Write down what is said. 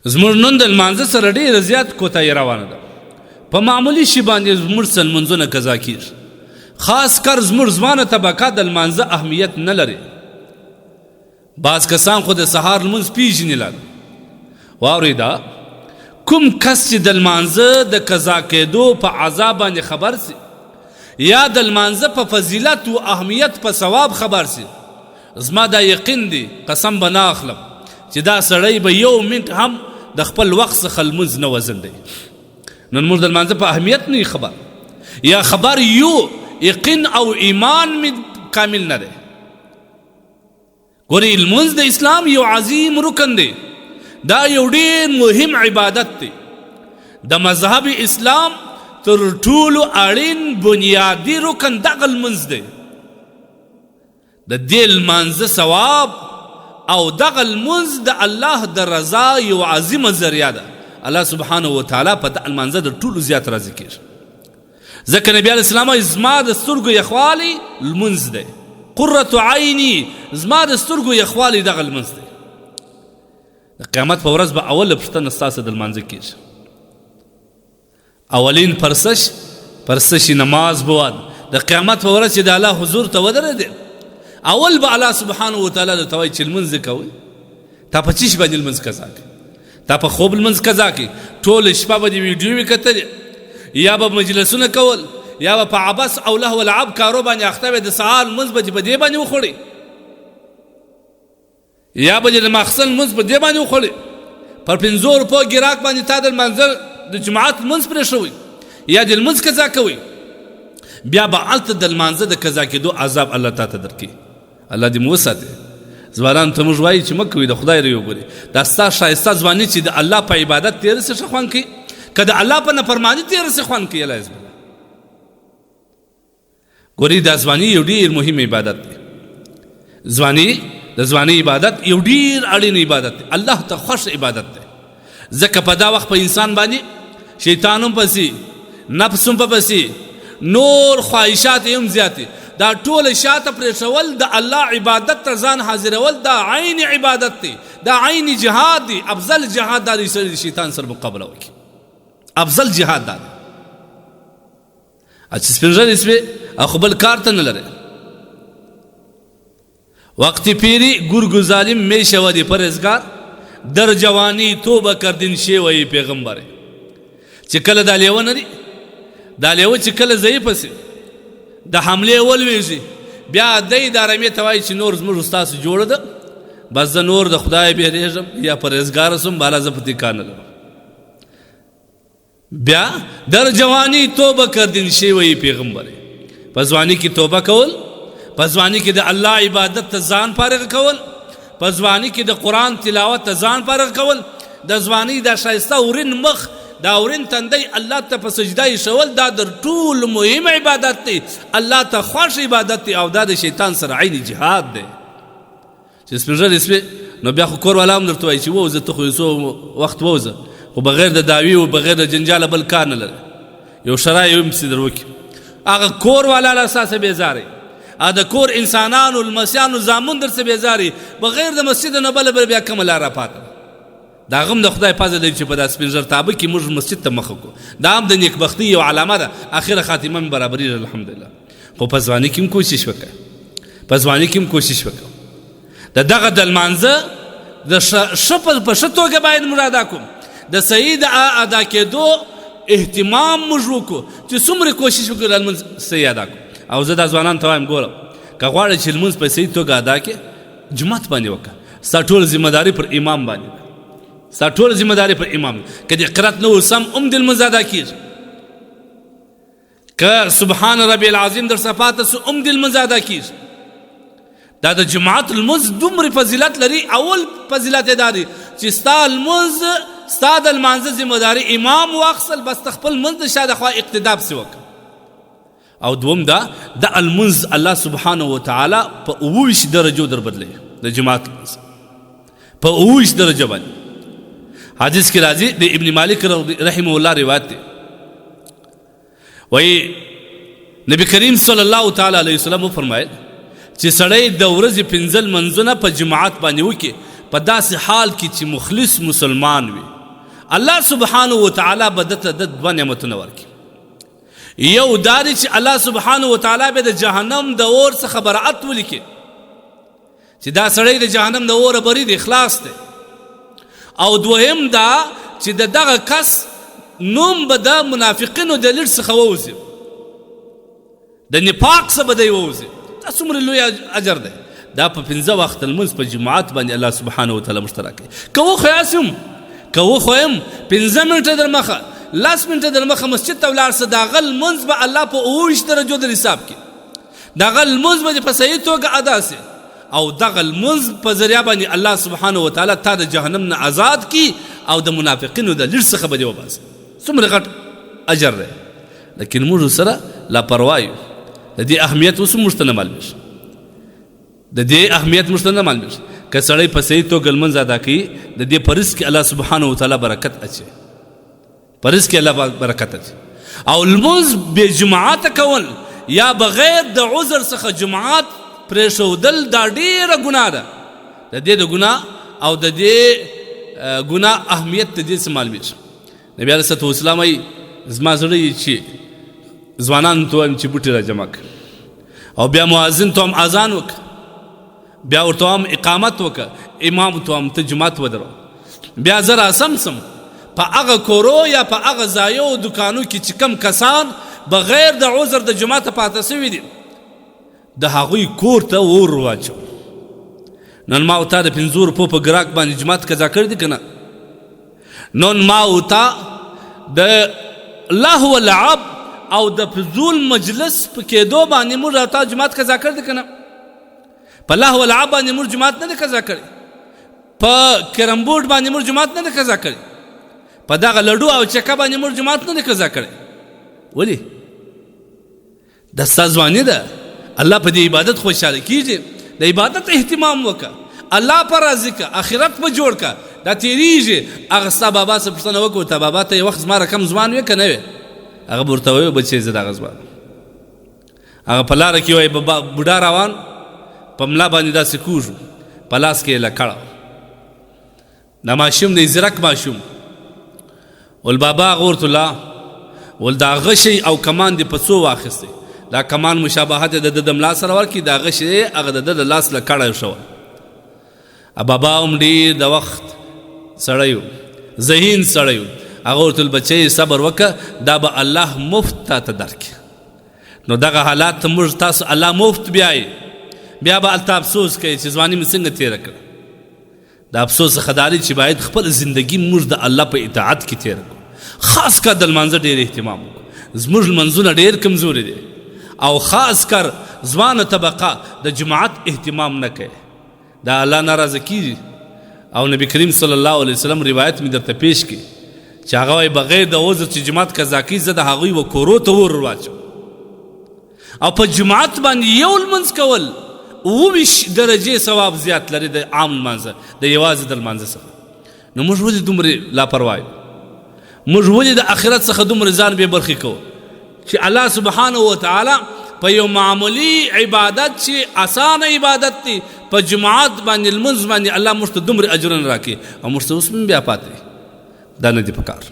زموږ نن د لمانځه سره ډېره زیات کوتاهي روانه ده. په معمولي شي باندې زموږ څه لمونځونه قضا کیږي. خاص کر زموږ ځوانه طبقه د لمانځه اهمیت نه لري. بعض کسان خو د سهار لمونځ پیژني لا. واورئ دا کوم کس چې د لمانځه د قضا کېدو په عذاب باندې خبر سي یا د لمانځه په فضیلت او اهمیت په ثواب خبر سي، زما دا یقین دی، قسم به نه اخلم چې دا سړی به یو منټ هم د خپل وخت څخه لمونځ نه وځنډوي. نن موږ د لمانځه په اهمیت نه خبر، یا خبر یو، یقین او ایمان می کامل نه دی. ګورئ، لمونځ د اسلام یو عظیم رکن دی، دا یو ډیر مهم عبادت دی. د مذهب اسلام تر ټولو اړین بنیادي رکن دغه لمونځ دی. د دې لمانځه ثواب او دغه لمونځ د الله د رضا یو عظیمه ذریعه ده. الله سبحانه وتعالی په دغه لمانځه د ټولو زیات راضي کیږي. ځکه نبی علیه السلام وایي زما د سترګو یخوالی لمونځ دی، قرة عیني، زما د سترګو یخوالی دغه لمونځ دی. د قیامت په ورځ به اوله پوښتنه ستاسو د لمانځه کیږي. اولین پرسش پرسش نماز بواد. د قیامت په ورځ چې د الله حضور ته ودرېدې، اول به الله سبحانه وتعالی درته وایي چې لمونځ کوئ، تا په څه شي باندې لمونځ قضا کوي؟ تا په خوب لمونځ قضا کوي؟ ټوله شپه به دې ویډیو کتلې، یا به مجلسونه کول، یا به په عبس او لهو لعب کارو باندې اخته وې، د سهار لمونځ به دې په دې باندې وخوړې، یا به دې د ماخستن لمونځ په دې باندې وخوړې، پر پنځو روپو ګراک باندې تا د لمانځه د جماعت لمونځ پرېښوی، یا دې لمونځ قضا کوي، بیا به هلته د لمانځه د قضا کېدو عذاب الله تا ته درکوي. الله دې مو وساتي. ځوانانو ته موږ وایو چې مه کوئ، د خدای ری وګورئ، دا ستا ښایسته ځواني چې د الله په عبادت تېره سي ښه خوند کوي، که د الله په نافرماني تېره سي خوند کوي. الله یې ګورئ، دا ځواني یو ډېر مهم عبادت دی. ځواني د ځواني عبادت یو ډېر اړین عبادت دی، الله ته خوښ عبادت دی. ځکه په دا وخت په انسان باندې شیطان هم پسې، نفس هم پسې، نور خواهشات هم زیات دي. دا ټول شاته پرېښول، د الله عبادت ته ځان حاضرول، دا عین عبادت دی، دا عین جهاد دی. افضل جهاد دا دی چې شیطان سره مقابله وکړي، افضل جهاد دا دی. چې سپین ږیری سوې او خو بل کار ته نه لرې. وقتی پیری ګرګ ظالم می شودی پرهیزګار، در جوانی توبه کردین شیوه پیغمبر. چې کله دا لیوه نه دی، دا لیوه چې کله ضعیفه سي د حملې ولوېږي، بیا دی دا رمې ته وایي چې نور زموږ ستاسو جوړه ده، بس زه نور د خدای بیرېږم یا پرهیزګار سم، بالا زه په دې کار نه لرم. بیا در جوانی توبه کردین شیوه پیغمبر. په ځواني کې توبه کول، په ځواني کې د الله عبادت ته ځان فارغ کول، په ځواني کې د قرآن تلاوت ته ځان فارغ کول، د ځواني د ښایسته ورین مخ، دا ورین تندی الله ته په سجده ایښول، دا در ټولو مهم عبادت دی، الله ته خوښ عبادت دی، او دا د شیطان سره عین جهاد دی. چې سپین ږیری سوې نو بیا خو کور والا هم درته وایي چې ووځه، ته خو یو څو وخت ووځه، خو بغیر د دعوې او بغیر د جنجاله بل کار نه لري، یو شرای هم پسې در وکړي. هغه کور والا له اساسه بېزاري، د کور انسانانو لمسیانو زامن در څه بېزاري، بغیر د مسجد نه بله بل بیا کومه لاره پاته ده. دا غم د خدای فضل دی چې په دا سپین ږیرتابه کې موږ مسجد ته مخه کړو، دا هم د نیکبختۍ یو علامه ده. اخره خاتمه مې برابرېږي الحمدلله. خو په ځواني کې هم کوشش وکړه، په ځواني کې هم کوشش وکړه. د دغه د لمانځه د ښه په ښه توګه باید موږ ادا کړو، د صحیح د ادا کېدو اهتمام موږ وکړو، چې څومره کوشش وکړو د لمونځ صحیح ادا کړو. او زه دا ځوانانو ته وایم، ګوره که غواړې چې لمونځ په صحیح توګه ادا کړې، جومات باندې وکړه، ستا ټوله ذمه داري پر امام باندې ده، ستا ټوله ذمه داري پر امام ده. که دې قرات نه و سم هم دې لمونځ ادا کېږي، که سبحان ربي العظیم در څخه پاته سو هم دې لمونځ ادا کېږي. دا د جماعت لمونځ دومره فضیلت لري. اول فضیلت یې دا دی چې ستا لمونځ، ستا د لمانځه ذمه داري امام واخیستل، بس ته خپل لمونځ د شا د خوا اقتدا پسې وکړه. او دوم دا د لمونځ الله سبحانه وتعالی په 27 درجو در بدلوي. د جماعت لمونځ په 27 درجه باندې. حدیث کې راځي د ابن مالک رحمه الله روایت دی، وایي نبی کریم صلی الله تعالی علیه وسلم وفرمایل چې سړی د ورځې پنځه لمونځونه په جماعت باندې وکړي، په داسې حال کې چې مخلص مسلمان وي، الله سبحانه وتعالی به ده ته د دوه نعمتونه ورکړي. یو دا دی چې الله سبحانه وتعالی به د جهنم د اور څخه برائت ولیکي چې دا سړی د جهنم د اوره بری دی، خلاص دی. او دوهم دا چې د دغه کس نوم به د منافقینو د لیست څخه ووځي، د نفاق څخه به دی ووځي. دا څومره لوی اجر دی. دا په پنځه وخته لمونځ په جماعت باندې الله سبحانه وتعالی موږ ته راکوي. که وخویاست هم، که وخویم 5 منټه در مخه، 10 منټه در مخه مسجد ته ولاړ سه، د هغه لمونځ به الله په 27 درجو در حساب کړي. دغه لمونځ به دې په صحیح توګه ادا سي او دغه لمونځ په ذریعه باندې الله سبحانه وتعالی تا د جهنم نه آزاد کی او د منافقینو د لیست څخه به دې وباسي. څومره غټ اجر دی، لیکن موږ سره لاپروا یو. د دې اهمیت اوس موږ ته نه معلومیږي، د دې اهمیت موږ ته نه معلومیږي. که سړی په صحیح توګه لمونځ ادا کوي، د دې په رزق کې الله سبحانه وتعالی برکت اچوي، په رزق کې الله برکت اچوي. او لمونځ بې جماعته کول یا بغیر د عذر څخه جماعت پرېښودل دا ډېره ګناه ده. د دې د ګناه او د دې ګناه اهمیت د دې څه معلومیږي. نبی علیه الصلاة والسلام وایي زما زړه یې چې ځوانانو ته وایم چې بوټي را جمع کړه، او بیا مؤذن ته هم اذان وکړه، بیا ورته هم اقامت وکړه، امام ته هم ته جومات ودروه، بیا زه راسم سم په هغه کورو یا په هغه ځایو او دکانو کې چې کم کسان بغیر د عذر د جوماته پاته سوي دي، د هغوی کور ته اور واچو. نن ما او تا د 5 روپو په ګراک باندې جومات قضا کړی دی که نه؟ نن ما او تا د لهو لعب او د فضول مجلس په کېدو باندې موږ او تا جومات قضا کړی دی که نه؟ په لهو لعب باندې موږ جومات نه دی قضا کړی، په کرم بورډ باندې موږ جومات نه دی قضا کړی، په دغه لډو او چکه باندې موږ جومات نه دی قضا کړی. ولې؟ دا ستا ځواني ده، الله په دې عبادت خوشحاله کېږي، د عبادت اهتمام وکړه، الله په راضي که، آخرت په جوړ که، دا تېرېږي. هغه ستا بابا څه پوښتنه وکړه، ورته بابا ته یو وخت زما رقم ځوان وې که نه وې؟ هغه به ورته وایي بچی زه دغه ځوان. هغه په لاره کې وایي بوډا روان په ملا باندې داسې کوږ و، په لاس کې یې لکړه. دا ماشوم دی، ځیرک ماشوم. ول بابا هغه ورته لا ول دا غشی او کمان دې په څو واخیستی؟ دا کمان مشابهت یې د ده د ملا سره ورکړي، دا غشی یې هغه د ده د لاس له کړه شوه. بابا هم ډېر د وخت سړی و، ذهین سړی و. هغه ورته ویل بچی صبر وکړه، دا به الله مفت تا ته درکړي. نو دغه حالات موږ تاسو الله مفت بیایي، بیا به هلته افسوس کوي چې ځواني مې څنګه تېره کړه. د افسوس څخه دا دی چې باید خپله زندګي موږ د الله په اطاعت کې تېره کړو، خاص کر د لمانځه ډېر اهتمام وکړو. زموږ لمانځونه ډېر کمزوري دي، او خاص کر ځوانه طبقه د جماعت اهتمام نه کوي، دا الله ناراضه کیږي. او نبی کریم صلی الله علیه وسلم روایت مې درته پیش کړي چې هغه وایي بغیر د عذر چې جماعت قضا کوي، زه د هغوی و کورو ته اور واچوم. او په جماعت باندې یو لمونځ کول 27 درجې ثواب زیات لري د عام لمانځه، د یوازې د لمانځه څخه. نو موږ ولې دومره لاپروا یو؟ موږ ولې د آخرت څخه دومره ځان بې برخې کوو چې الله سبحانه وتعالی په یو معمولی عبادت چې اسانه عبادت دی، په جماعت باندې لمونځ باندې الله موږ ته دومره اجرونه راکوي، او موږ ته اوس هم بیا پاتې دا نه دی پکار.